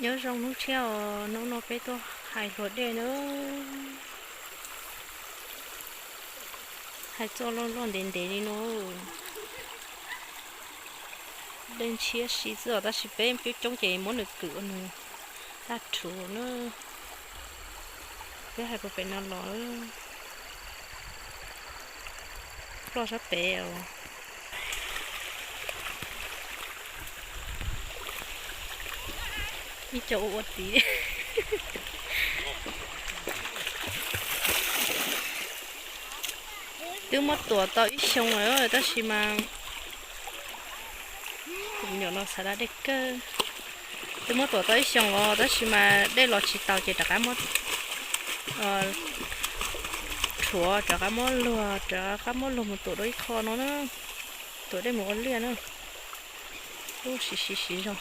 Nyob zoo hnub tshiab os, hnub no peb tuaj hais hluas dej na. Hais txoj loj loj ntev ntev li no. Dej ntshiab si xwb os, tab sis peb coob coob ces muab nws kwm ua nws daj rhuv na. Peb hais puag pem no los, ploj sab pem os. Ib co ua ua tid. Twb muab tuam tau ib xyoo lawm tab sis mas nyuam no xav da dej kawg. Twb muab tuam tau ib xyoo los tab sis mas dej los tsis taus ces rov qab muab rhuav, rov qab muab luag, rov qab muab luag mus tuam dua ib qho no na. Tuam dej mus ua liaj na. Ub, siv siv siv zog.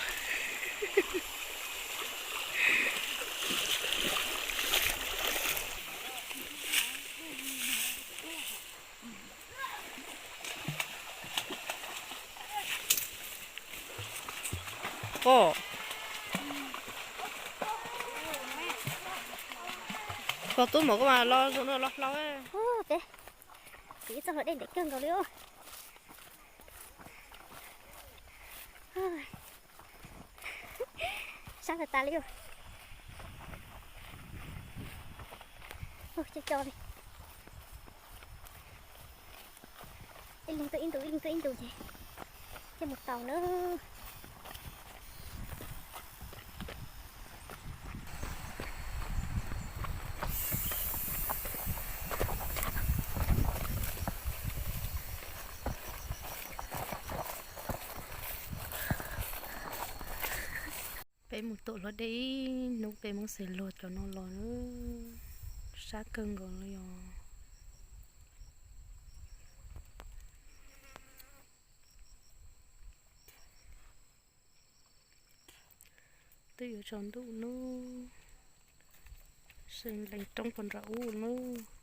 Koj, koj tub mov koj mas los zoo no los hlau. Peb kwv ib txoj hlua dej ntev kawg nkaus li. Sab tas tas li. Cov cov li. Ib leeg tuaj ib ntus, ib leeg tuaj ib ntus ces thiaj mus tau na. Peb mus tuam hlua dej ib hnub peb Hmoob xeem luag cov no los na, sab kawg nkaus li os. Twb yuav tsaus ntuj nub, seem lees roob puag nram ub nub.